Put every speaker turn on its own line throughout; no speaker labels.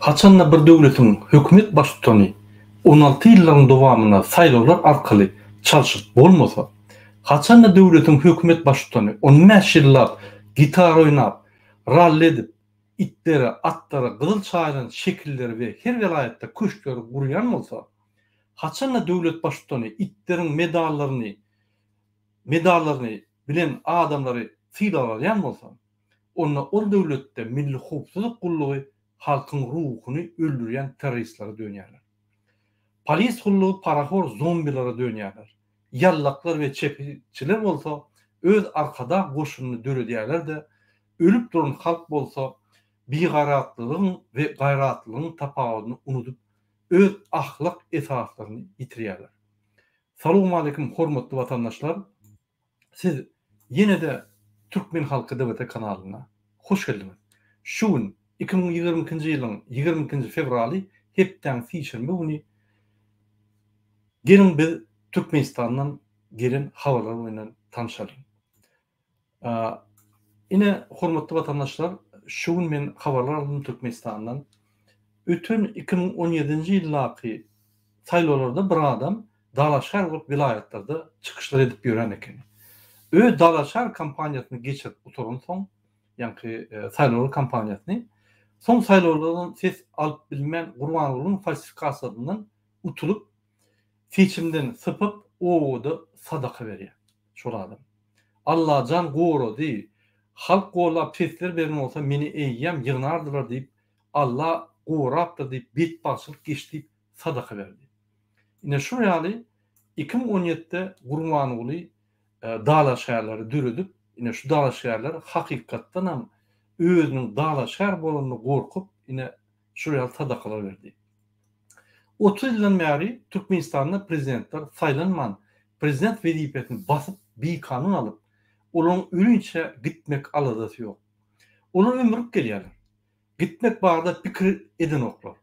Haçanda bir döwletiň hökümet baştutany 16 ýyllaryň dowamynda saýlawlar arkaly çalşyp bolmasa, haçanda döwletiň hökümet baştutany 15 ýyllap gitara oýnap, ralli edip, itlere, atlara gyzyl çaýylan şekilleri we her welaýatda köşkleri gurýan bolsa, haçanda döwlet baştutany itleriň medallaryny medallaryny bilen adamlary sylaglaýan bolsa, onda ol döwletde Milli howpsuzlyk gullugy halkyň ruhuny öldürýän terroristlere dönýärler. Polis gullugy parahor zombilere dönýärler. Ýallaklar we çepiçiler bolsa öz arkadag goşunyny döredýärler-de, ölüp duran halk bolsa bigaýratlylygyň we gaýratlylygyň tapawudyny unudyp, öz ahlak esaslaryny ýitirýärler. Salowmaleýkim hormatly watandaşlar! Siz ýene-de Türkmen Halky DVT kanalyna hoş geldiňiz. Şu gün 2022-nji ýylyň 22-nji fewraly hepdäň sişenbe güni geliň biz Türkmenistandan gelen habarlar bilen tanşalyň. Ine, hormatly watandaşlar, şu gün men habarlar aldym Türkmenistandan. Öten 2017-nji ýyldaky saýlawlarda bir adam dalaşgär bolup welaýatlarda çykyşlar edip ýören ekeni. Öz dalaşgär kampaniýasyny geçirip gutaransoň, ýaňky saýlawlar kampaniýasyny, soň saýlawlardan ses alyp bilmän Gurbangulynyň falsifikasiýasyndan utulyp, seçimden sypyp obada sadaka berýär şol adam. Allajan gorady, halk gollap sesler beren bolsa meni eýýäm ýygnardylar diýip, Alla gorapdyr diýip betbagtçylyk geçdi diýip sadaka berdi. Ine şul ýaly 2017-de Gurbanguly dalaşgärleri döredip, ine şu dalaşgärler hakykatdanam özüniň dalaşgär bolanyna gorkup ine şul ýaly sadakalar berdi. 30 ýyldan bäri Türkmenistanda prezidentler saýlanman prezident wezipesini basyp bikanun alyp, olaryň ölinçä gitmek aladasy ýok. Olar ömürlik gelýärler. Gitmek barada pikir edenoklar.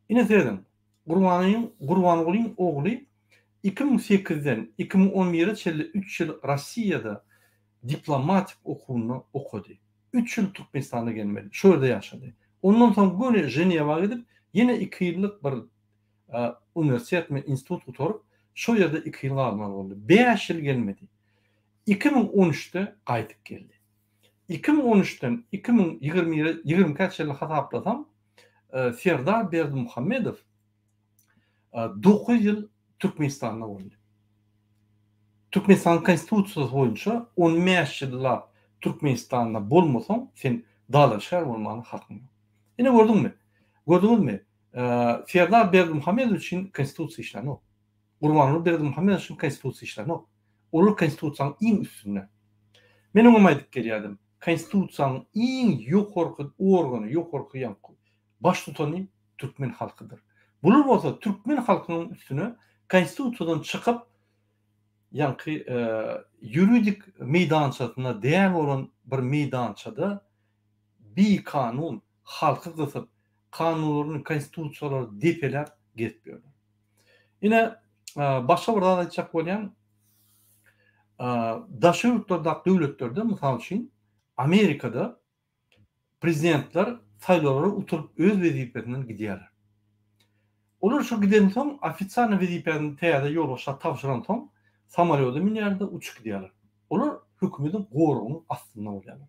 Ine serediň, Gurbanyň Gurbangulyň ogly 2008-den 2011-e çenli üç ýyl Rossiýada diplomatik okuwynda okady. Üç ýyl Türkmenistana gelmedi. Şo ýerde ýaşady. Ondan soň göni Ženewa gidip, ýene iki ýyllyk bir uniwersitetmi, institut gutaryp, şo ýerde iki ýyl galmaly boldy. Bäş ýyl gelmedi. 2013-de gaýdyp geldi. 2013-den 2021-e, 22-ä çenli hasaplasaň, Serdar Berdimuhamedow 9 ýyl Türkmenistanda boldy. Türkmenistanyň Konstitusiýasy boýunça 15 ýyllap Türkmenistanda bolmasaň, sen dalaşgär bolmaga hakyň ýok. Ine gördüňmi? Gördüňizmi? Serdar Berdimuhamedow üçin Konstitusiýa işlänok. Gurbanguly Berdimuhamedow üçin Konstitusiýa işlänok. Olar Konstitusiýanyň iň üstünde. Men öňem aýdyp gelýärdim. Konstitusiýanyň iň ýokarky organy, ýokarky ýaňky baştutany türkmen halkydyr. Bular bolsa türkmen halkynyň üstüne Konstitusiýadan çykyp, ýaňky ýuridik meýdançasynda däl bolan bir meýdançada bikanun halky gysyp, kanunlaryny, konstitusiýalary depeläp gezip ýörler. Ine, başga bir zat aýtjak bolýan, daşary ýurtlardaky döwletlerde, mysal üçin, Amerikada prezidentler saýlawlara utulyp öz wezipesinden gidýärler. Olar şo gidensoň, ofisialny wezipäni täze ýolbaşça tabşyransoň, samolýoda münýärler-de uçup gidýärler. Olar hökümediň goragynyň astynda bolýarlar.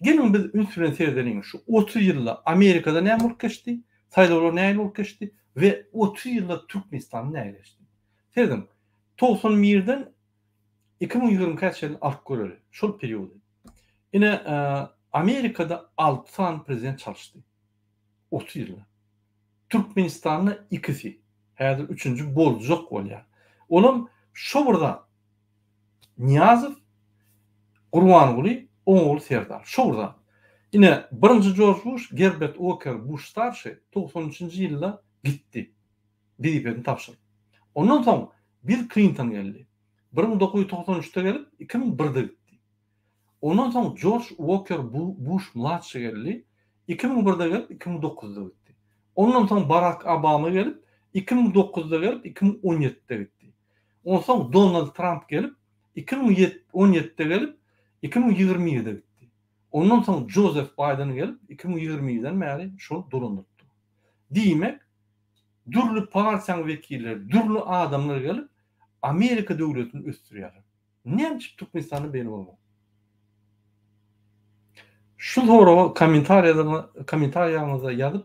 Geliň biz üns bilen seredeliň, şu 30 ýylda Amerikada näme bolup geçdi, saýlawlar nähili bolup geçdi we 30 ýylda Türkmenistanda nähili geçdi. Serediň, 91-den 2022-ä çenli alyp göreli, şol periody. Ine, Amerikada 6 sany prezident çalyşdy. 30 ýylda. Türkmenistanda ikisi. Häzir üçünji boljak bolýar. Olam şo bir zat. Nyýazow, Gurbanguly, oň ogly Serdar. Şo bir zat. Ine, birinji Jorj Buş, Gerbert Uoker Buş starşy 93-nji ýylda gitdi. Wezipesini tabşyryp. Ondan soň Bill Klinton geldi. 1993-de gelip, 2001-de gitdi. Ondan soň Jorj Uoker Buş mladşy geldi. 2001-de gelip, 2009-da gitdi. Ondan soň Barak Obama gelip, 2009-da gelip, 2017-de gitdi. Onsoň Donald Tramp gelip, 2017-de gelip, 2021-de gitdi. Ondan soň Jozef Baýden gelip, 2021-den bäri şol dolandyryp dur. Diýmek, dürli partiýanyň wekilleri, dürli adamlar gelip, Amerika döwletini ösdürýärler. Näme üçin Türkmenistanda beýle bolmaly? Şu soragy kommentariýaňyzda ýazyp,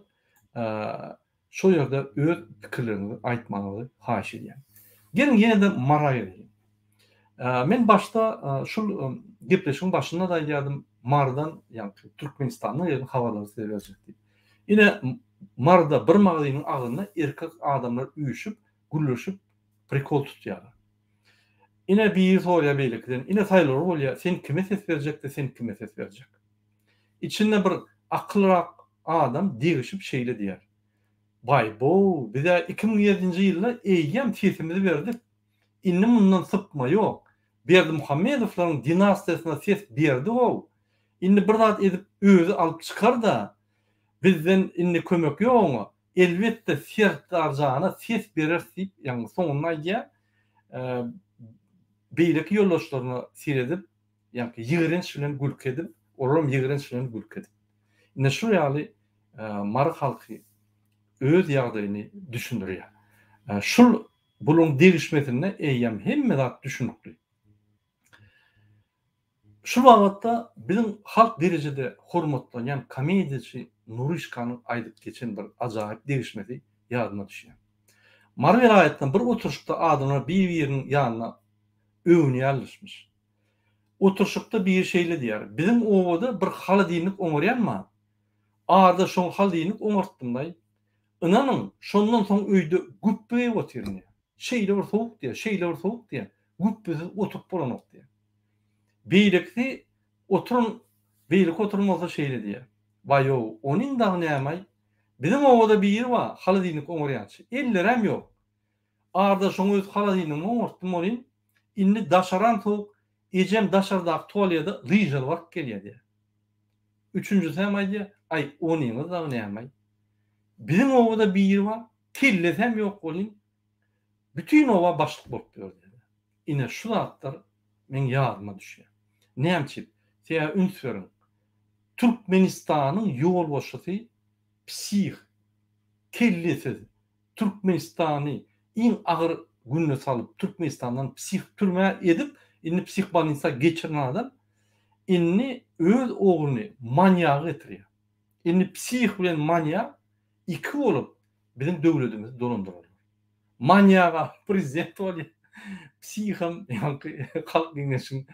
şo ýerde öz pikirleriňizi aýtmagyňyzy haýyş edýän. Geliň ýene-de Mara geleliň. Men başda şul gepleşigiň başynda-da aýdýardym, Marydan, ýagny Türkmenistandan gelen habarlary size berjek diýip. Ine, Maryda bir magazynyň agzynda erkek adamlar üýşüp, gürleşip, prikol tutýarlar. Ine biri soraýar beýlekiden, ine saýlawlar bolýar, sen kime ses berjek-de sen kime ses berjek? Içinde bir akylrak adam degişip şeýle diýýär, Baý-bow, biz-ä 2007-nji ýylda eýýäm sesimizi berdik. Indi mundan sypma ýok. Berdimuhamedowlaryň dinastiýasyna ses berdik-ow. Indi bir zat edip özi alyp çykar-da. Bizden indi kömek ýok oňa. Elbetde Serdarjana ses bereris diýip, ýagny soňunda aýdýar. Beýleki ýoldaşlaryna seredip, ýagny ýigrenç bilen gülki edip, olaram ýigrenç bilen gülki edip. Ine şu ýaly Mary halky öz ýagdaýyny düşündirýär. Şul bularyň degişmesinde eýýäm hemme zat düşünikli. Şu babatda biziň halk derejede hormatlanýan komediýaçy Nuryşkanyň aýdyp geçen bir ajaýyp degişmesi ýadyma düşýär. Mary welaýatynda bir oturyşykda adamlar bir-biriniň ýanyna öwünýärlermişmiş. Oturyşykda biri şeýle diýýär, Biziň obada bir holodilnik oňarýan bar. Arda şoň holodilnik oňartdym-laý. Ynanyň, şondan soň öýde güpbe geýip otyryn diýýär. Şeýle bir sowuk diýýär, şeýle bir sowuk diýýär, güpbesiz oturyp bolanok diýýär. Beýlekisi oturan, beýleki oturan bolsa şeýle diýýär. Baý-ow, onyň dagy näme-aý? Biziň obada biri bar, holodilnik oňarýançy. Ellerem ýok. Arda şoň öz holodilnigini oňartdym welin, indi daşaram sowuk, ejem daşardaky tualede lyžaly baryp gelýär diýýär. Üçünjisem aýdýar, Aý, onyňyz dagy näme-aý? Biziň obada biri bar, Kellesem ýok welin, bütin oba başlyk bolup ýör diýdi. Ine, şu zatlar meň ýadyma düşýär. Näme üçin? Sebäbi üns beriň, Türkmenistanyň ýolbaşçysy psih, kellesiz, Türkmenistany iň agyr gününe salyp, Türkmenistandan psih türmä edip, indi psihbolnisa geçiren adam indi öz ogluny manýagy getirýär. Indi psih bilen manýak iki bolup biziň döwletimizi dolandyrarlar. Manýaga prezident bolýar, psiham ýaňky halk geňeşiň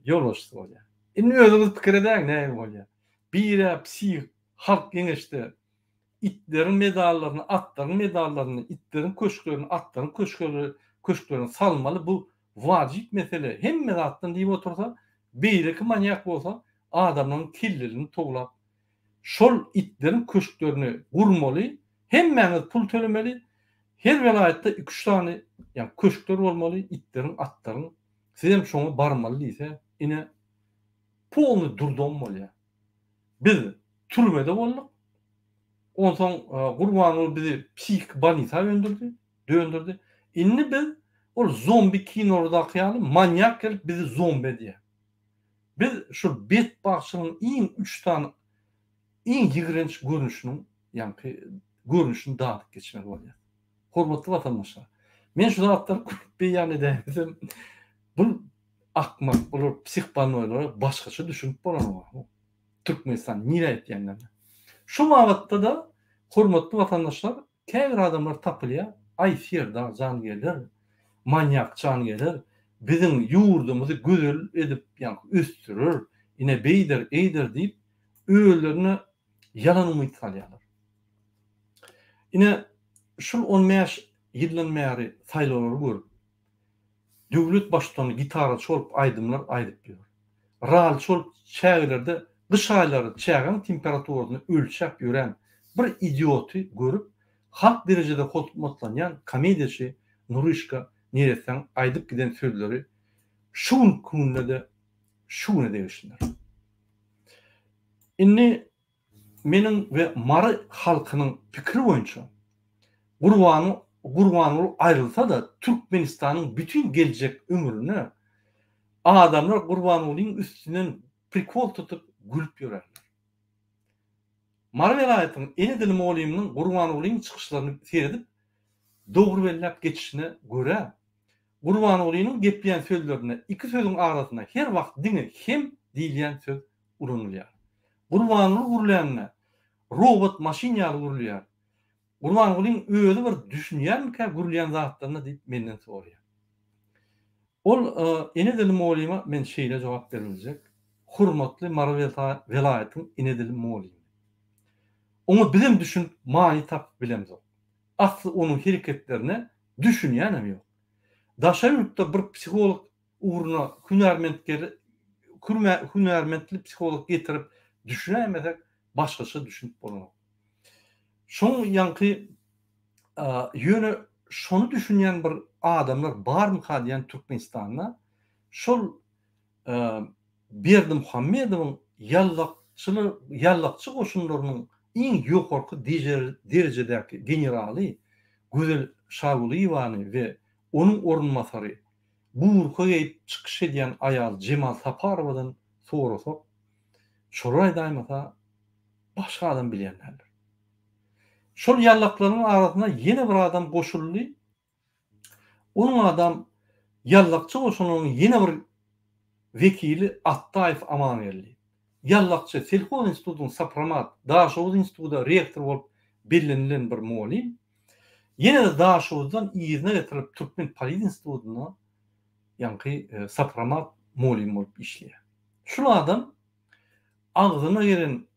ýolbaşçysy bolýar. Indi özüňiz pikir edäň nähili bolýar. Birä psih halk geňeşde itleriň medallaryny, atlaryň medallaryny, itleriň köşklerini, atlaryň köşkleri, köşklerini salmaly bu wajyp mesele hemme zatdan diýip otursa, beýleki manýak bolsa adamlaryň kellelerini towlap Şol itleriň köşklerini gurmaly, hemmäňiz pul tölemeli, her welaýatda iki-üç sany ýa köşkler bolmaly, itleriň, atlaryň, sizem şoňa barmaly diýse, ine, polny durdom bolýar. Biz türmede bolduk, onsoň Gurbanguly bizi psihiki bolnisa öndürdi, döndürdi. Indi biz ol zombi kinolardaky ýaly manýak gelip bizi zombi edýär. Biz şu betbagtçylygyň iň üç sany iň ýigrenç görnüşiniň, ýaňky görnüşini dadyp geçmeli bolýar. Hormatly watandaşlar, men şu zatlary köp beýan edäýmesem, bu akmak, bular psihbolnoýlara başgaça düşünip bolanok. Türkmenistan nirä gitýänlerine. Şu babatda-da hormatly watandaşlar, Käbir adamlar tapylýar, aý Serdar jan geler, manýak jan geler, biziň ýurdumyzy gözel edip ýaňky ösdürer, ine beýder, eýder diýip, özlerine ýalan umyt salýarlar. Ine, şul on bäş ýyldan bäri saýlawlary görüp, Döwlet baştutany gitaraçy bolup aýdymlar aýdyp ýör. Ralçy bolup çägelerde gyş aýlary çägäň temperaturasyny ölçäp ýören bir idioty görüp halk derejede hormatlanýan komediýaçy Nuryşka neressäň aýdyp giden sözleri şu günki günde-de şu güne degişlidir. Indi Meniň we Mary halkynyň pikiri boýunça, Gurbany Gurbanguly aýrylsa-da, Türkmenistanyň bütin geljek ömrüne adamlar Gurbangulyň üstünden prikol tutup gülüp ýörerler. Mary welaýatynyň ene dili mugallymynyň Gurbangulyň çykyşlaryny seredip, dogry belläp geçişine görä, Gurbangulynyň gepleýän sözlerinde iki sözüň arasynda her wagt diňe hem diýilýän söz ulanylýar. Gurbanguly gürlände robot maşyn ýaly gürleýär. Gurbangulyň özi bir düşünýärmikä gürleýän zatlaryna diýip menden soraýar. Ol ene dili mugallyma men şeýle jogap beriljek, Hormatly Mary welaýatyň ene dili mugallymy. Oňa bizem düşünip many tapyp bilemzok. Asly onuň hereketlerine düşünýänem ýok. Daşary ýurtda bir psiholog ugruna hünärmentgeri hünärmentli psiholog getirip düşünäýmesek başgaça düşünip bolanok. Şoň ýaňky ýöne şony düşünýän bir adamlar barmyka diýen Türkmenistanda şol Berdimuhamedowyň ýallakçylar ýallakçy goşunlarynyň iň ýokarky derejedäki generaly Gözel Şagulyýewany we onuň orunbasary burka geýip çykyş edýän aýal Jemal Saparowadan sorasak şolar aýdaýmasa başga adam bilýän däldir. Şol ýallaklaryň arasyna ýene bir adam goşuldy. Onuň adam ýallakçy goşunynyň ýene bir wekili Atdaýew Amangeldi. Ýallakçy Selhoz institutynyň sopromat, Daşoguz instituda rektor bolup bellenilen bir mugallym. Ýene-de Daşoguzdan yzyna getirilip Türkmen polit institutynda ýaňky sopromat mugallym bolup işleýär. Şul adam agzyna gelen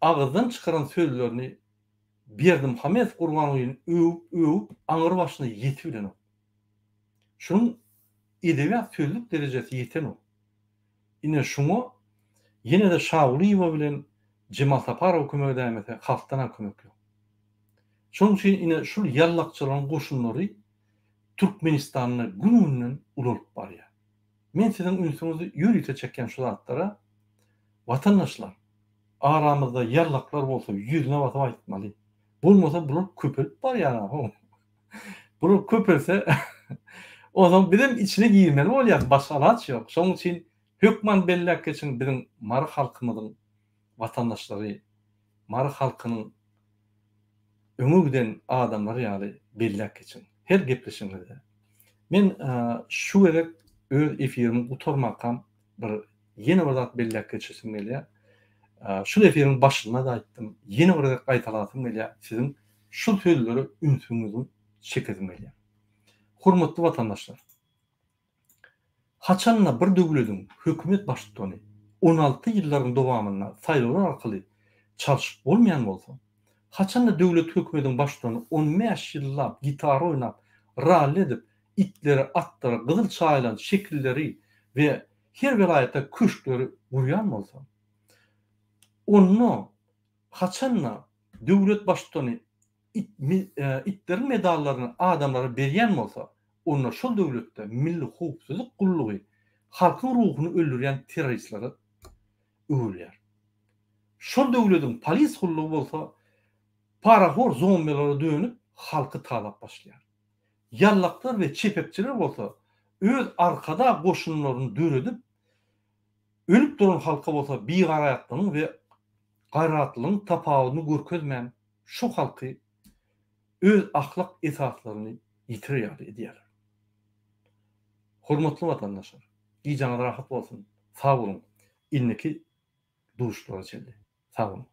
agyzdan çykaran sözlerini Berdimuhamedow Gurbangulyny öwüp-öwüp aňry başyna ýetibilenok. Şunuň edebiýat sözlük derejesi ýetenok. Ine şuňa ýene-de Şagulyýewa bilen Jemal Saparowa kömek edäýmese halkdan-a kömek ýok. Şonuň üçin ine şul ýallakçylaryň goşunlary Türkmenistanda gün-günden ulalyp barýar. Men siziň ünsüňizi ýörite çekýän şu zatlara, watandaşlar, aramyzda ýallaklar bolsa ýüzüne basyp aýtmaly. Bolmasa bular köpelip barýar how. Bular köpelse onsoň bizem içine girmeli bolýas, başga alaç ýok. Şonuň üçin hökman belläp geçiň biziň Mary halkymyzyň watandaşlary, Mary halkynyň öňe giden adamlar ýaly belläp geçiň. Her gepleşigiňizde. Men şu gezek öz efirimi gutarmakam bir ýene bir zat belläp geçesim gelýär. Şul efiriň başynda-da aýtdym, ýene bir gezek gaýtalasym gelýär, siziň şu sözlere ünsüňizi çekesim gelýär. Hormatly watandaşlar! Haçan-da bir döwlediň hökümet baştutany 16 ýyllaryň dowamynda saýlawlar arkaly çalşyp bolmaýan bolsa, haçan-da döwlet hökümediň baştutany on bäş ýyllap gitara oýnap, ralli edip, itlere, atlara gyzyl çaýylan şekilleri we her welaýatda köşkleri gurýan bolsa, onda haçan-da döwlet baştutany itleriň medallaryny adamlara berýän bolsa, onda şol döwletde Milli howpsuzlyk gullugy halkyň ruhuny öldürýän terroristlere öwrülýär. Şol döwlediň polis gullugy bolsa parahor zombilere dönüp halky talap başlaýar. Ýallaklar we çepekçiler bolsa öz arkadag goşunlaryny döredip, ölüp duran halka bolsa bigaraýatlygyň we gaýratlylygyň tapawudyny görkezmän şu halky öz ahlak esaslaryny ýitirer ýaly edýärler. Hormatly watandaşlar, gijaňyz rahat bolsun, sag boluň, indiki duşuşyklara çenli. Sag boluň.